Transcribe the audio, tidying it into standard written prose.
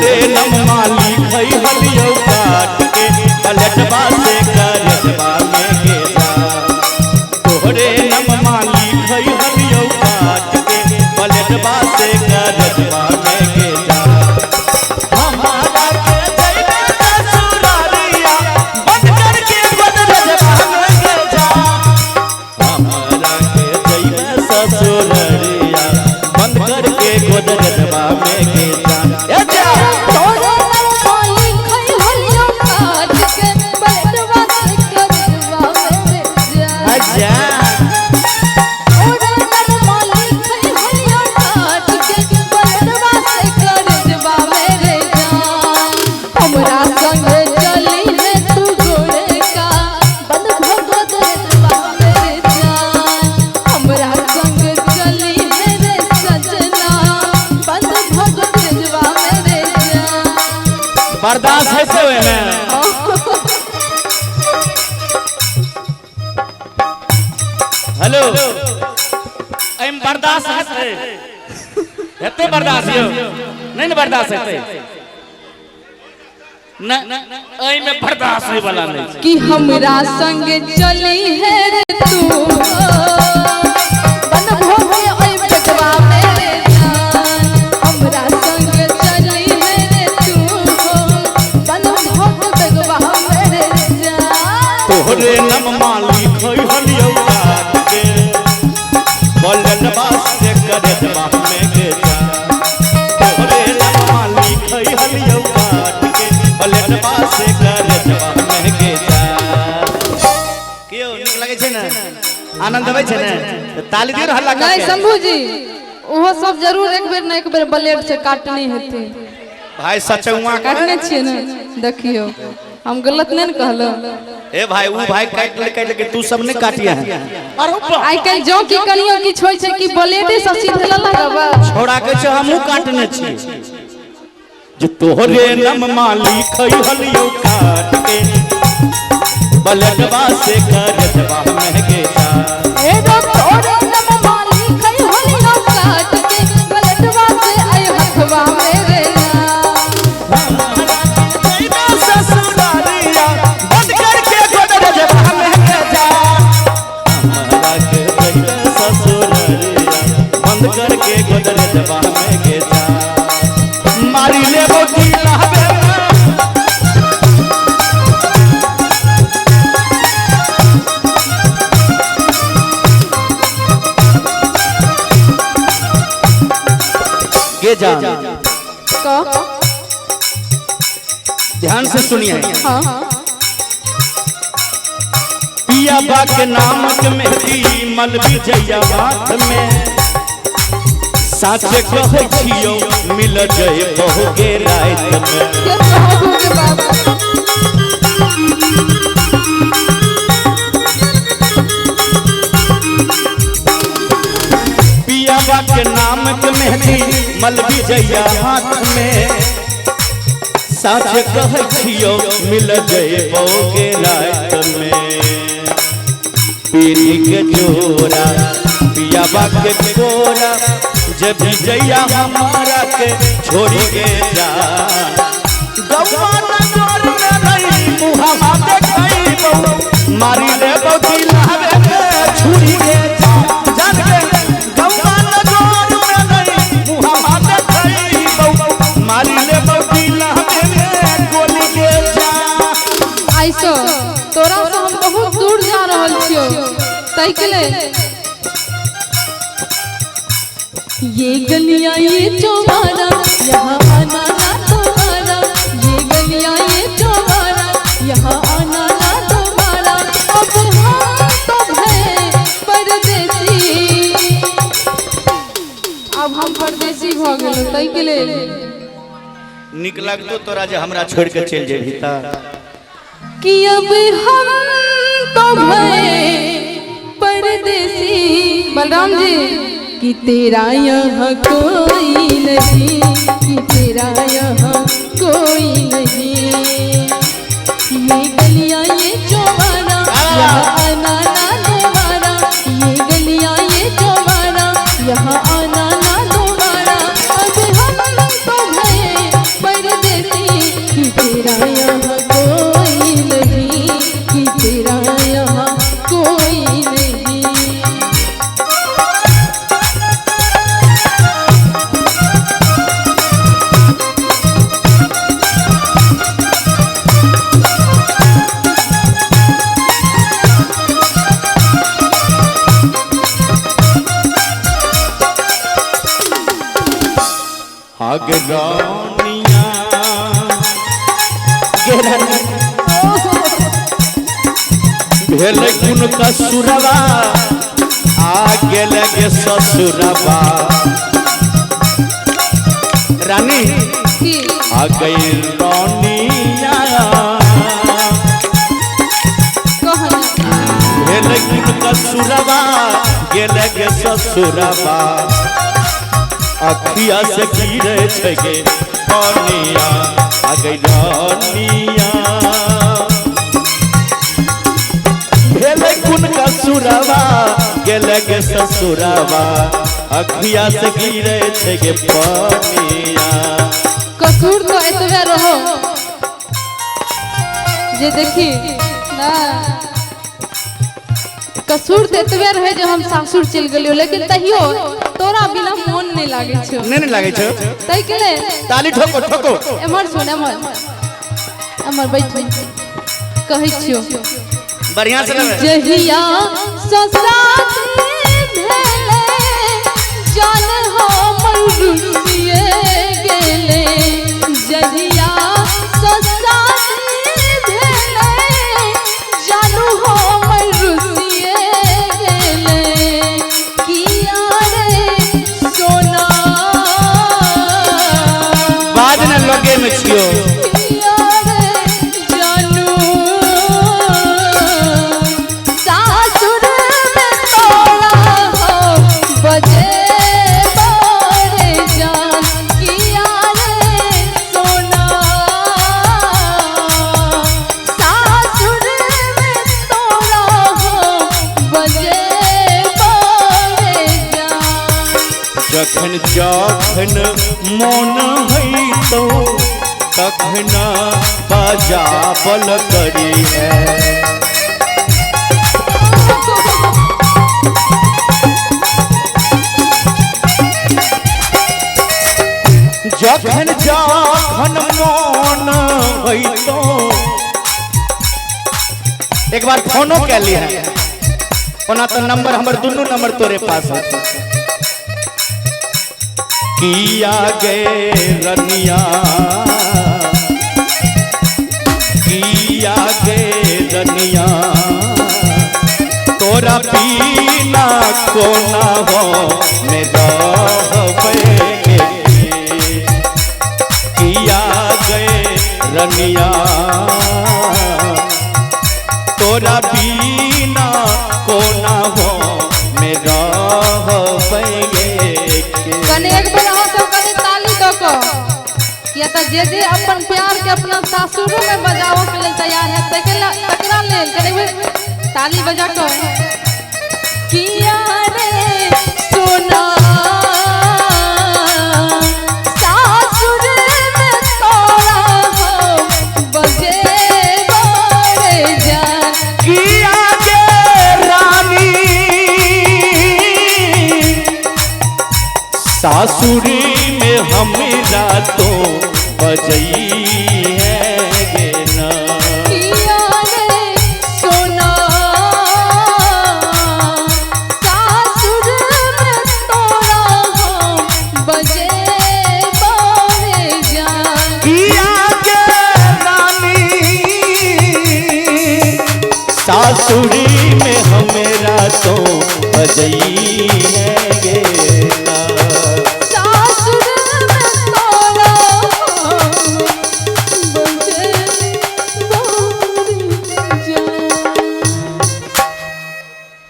तोहरे नममा लिखै हलियौ काट के पलटबा से करजबा में गे जा। तोहरे नममा लिखै हलियौ काट के पलटबा से करजबा में गे जा। हमारा के जइबे ससुरारिया बंद करके गोदरजबा में गे जा। हमारा के जइबे ससुरारिया बंद करके गोदरजबा में गे जा। ए जा तोरे नममा लिखै हलियौ काट के पलटवा से करजबा में जा। अच्छा तोरे नममा लिखै हलियौ काट के पलटवा से करजबा में रे जा। हमरा संग चली है तू गोरे का बंद भगवत रजबा में रे जा। हमरा संग चली है रे सजना बंद भगवत रजबा में रे जा। बर्दाश्त है से ओहिमे। हेलो एहिमे बर्दाश्त हेतै? हेतै बर्दाश्त यौ? नहि ने बर्दाश्त हेतै नहि, एहिमे बर्दाश्त होय वाला नहि छै। कि हमरा संग चली है रे तू बन भोगे ओइ बटवा मेरे जान। हमरा संग चली है रे तू बन भोगे बटवा मेरे जान। तोहरे नममा लिखै हलियौ काट के पलटबा से करजबा में गे जा। तोहरे नममा लिखै हलियौ काट के पलटबा से करजबा में गे जा। कियो नीक लगै छै ने? आनंद अबै छै ने? ताली दियौ ने हल्ला नहीं करके। शंभू जी ओहो सब जरूर एक बेर न एक बेर ब्लेड से काटनी हेतै। भाई सचौआ काटने छियै ने? देखियौ हम गलत नहीं ने कहलहुँ। ए भाई ऊ भाई काटि लेलकै लेकिन तू सब नहि काटिए हैं। अरे आइ काल्हि जँ की कनियो किछु होइ छै कि ब्लेडे से सीधे लगबा। छोड़ा के छै हमहूँ काटने छी। जे तोहरे नममा लिखै हलियौ काट के पलटबा से करजबा में गे जा। ए रो तोरे नममा लिखै हलियौ काट के पलटवा से ऐ हथवा मेरे जइबे ससुरारिया बंद करके गोदरजबा में गे जा। हमारा के जइबे ससुरारिया बंद करके गोदरजबा में गे जा। मारी लेबो दिलाबे गे जान। क ध्यान से सुनिए। हाँ पिया बा के नाम के मेहंदी मल विजया बात में साचे कहै छियौ मिल जय बहु के रात में। के कहबू के बाबा पिया बा के नाम के मेहंदी मल विजया हाथ में साचे कहै छियौ मिल जय बहु के रात में। पीरी के जोरा पिया बा के कोरा जब विजया हमारा के छोड़ी के जा। गौवा नगर में रही मुहावा देखैबौ मारी लेबौ दिलावे के छुरी के जा। जान के गौवा नगर में रही मुहावा देखैबौ मारी लेबौ दिलावे के गोली के जा। आइसो तोरा से हम बहुत दूर जा रहल छियौ ताहि के लेल ये गलियां ये चौबारा यहाँ आना ना दोबारा। ये गलियां ये चौबारा यहाँ आना ना दोबारा। अब हम तो भए परदेसी। अब हम परदेसी भ गेलहुँ ताहि के लेल। नीक लगतो तोरा जे हमरा छोड़ के चलि जेबही त कि अब हम तो भए परदेसी। बलराम जी कि तेरा यहाँ कोई नहीं, कि तेरा यहाँ कोई नहीं। ये गलियां ये चौबारा यहाँ आना ना दोबारा। ये गलियां ये चौबारा यहाँ आना ना दोबारा। अब हम तो भए परदेसी। भेलै कुन कसुरवा आ गेल गे ससुरवा। रानी की आ गई रानिया। कहना भेलै कुन कसुरवा गेल गे ससुरवा। अखिया से गिरे छै गे पनिया आ गई रानिया। भेलै कुन कसुरवा गेल गे ससुरवा। अखिया से गिरे छै गे पनिया। कसूर तो एतबे रहो जे देखी ना, कसूर तो एतबे रहे जे हम सासुर चलि गेलियो, लेकिन तहियो तोरा बिना मोन नहीं लागे छौ। नहीं लागे छौ। तै के लेल ताली ठोको ठोको। एमहर सुन, एमहर एमहर बैठ, कहै छियो बढ़िया से। जहिया ससुराल भेले जान हमर रुसिए गेले। जहिया ससुराल भेले जानू हमर रुसिए गेले। किया रे सोना बाज न लगे में छियो। किया रे जानू सासुर में तोरा हो बजे बारे जान। किया रे सोना सासुर में तोरा हो बजे बारे जान। जखन जखन मोन हैतो तखन बजाबल करी है। जखन जखन मोन हैतो एक बार फोनो कै ली है। ओना तो नंबर हमर दुनू नंबर तोरे पास है। किया गे रनिया किया गे रनिया तोरा पीना कोना हो में रहबे गे। किया गे रनिया तोरा पीना कोना हो में रहबे गे। कने एक बेर अहाँ सब कने ताली दऽ कऽ, किया तऽ जे जे अपन प्यार के अपना सासुरो में बजाबऽ के लेल तैयार है तकरा लेल कने एक बेर ताली बजा कऽ। किया रे सोना सासुर में तोरा हो बजे बारे जान। किया गे रानी सासुरी में हमरा तो बजई है गे ना। किया रे सोना सासुर में तोरा हो बजे बारे जान। किया गे रानी सासुरी में हमरा तो बजई है